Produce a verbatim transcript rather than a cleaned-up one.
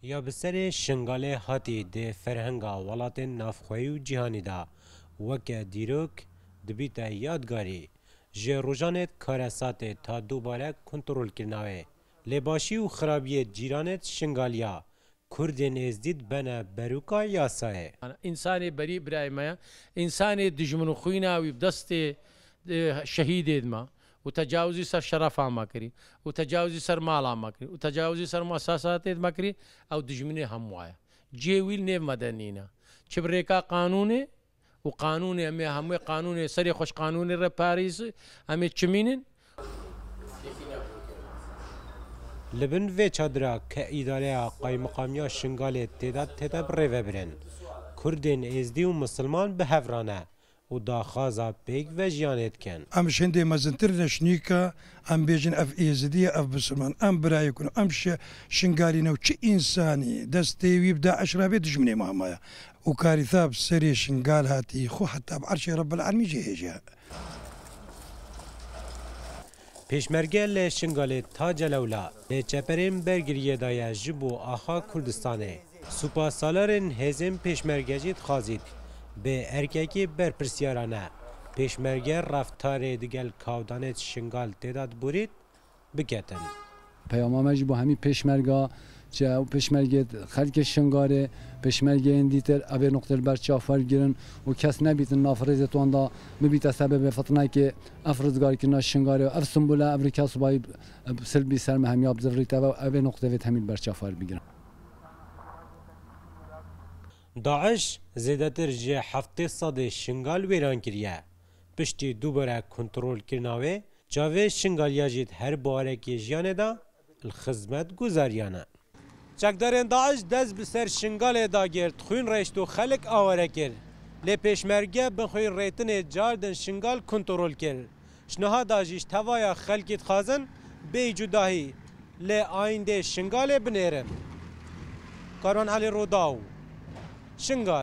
Ya bi serê Şingalê hatî di ferhenga welatên navxweyî û cîhanî de weke dîrok dibîte yadgarî. Ji rojanê karesatê ta dubare kontrolkirina wê. Lê başî û xirabiyê cîranê Şingaliya Kurdên Êzdî dibene berûka yasayê. Însanê berî birayê me ye. Însanê dijmin û xwîna wî bi destê, e, şehîdê dima û tecawizî ser şerefa me kirî û tecawizî ser mala me kirî û tecawizî ser muesesatê me kirî, ew dijminê hemû ye. Cihê wî li nêv me de nîne. Çi bi rêka qanûnê û qanûnê, em ê hemû qanûnê, serê xweş qanûnê re parêz, em ê çimînin. Li bin vê çadira ke îdareya qaymiqamiya Şingalê tê de tête birêvebirin, Kurdên Êzdî û Misilman bi hev re ne û daxwaza pêkvejiyanê dikin. Em ji hindê mezintir ne, şinîka em bêjin ev Êzidî ye, ev Misilman, em birayê ku ne, em şi-, Şingalî ne û çi însanî destê wî bi DAIŞ re bê, dijminê me hema ye. Û karîta bi serê Şingal hatî xwe heta bi erşê Rebbil Alemîn jê hêje. Pêşmerge li Şingalê ta Celewla lê çeperên bergiriyê daye ji bo axa Kurdistanê. Supasalarên hêzên pêşmerge jî dixwazît bi erkekê berpirsiyarane pêşmerge reftarê digel kawdanê Şingal tê de diborît, biketin. Peyama me ji bo hemî pêşmerga, çi ew pêşmergê xelkê Şingalê, pêşmergeyên dîtir, ev ê noqtê li ber çav werbigirin û kes nebîtin nav rêzê wan de bibîte sebebê fitnekê. Ev rizgarkirina Şingalê û ev simbole, ev rike sibayî silbî ser me hemiya bizivirîte ve û ev ê noqtê vê hemî li ber çav werbigirin. DAIŞ zêdetir ji heftê sedê Şingal wêran kiriye. Piştî dubare kontrolkirina wê, çavê Şingaliya jî di her barekê jiyanê de li xizmetguzariyan e. Çekdarên DAIŞ dest bi ser Şingalê dagirt, xwîn reşt û xelk aware kir. Lê pêşmerge bi xwîn rêtinê cardin Şingal kontrol kir. Ji niha da jî ji tevaya xelkî dixwazin bêyî cudahî li ayîndê Şingalê binêrin. Karwan Elî Rûdaw, Şingal.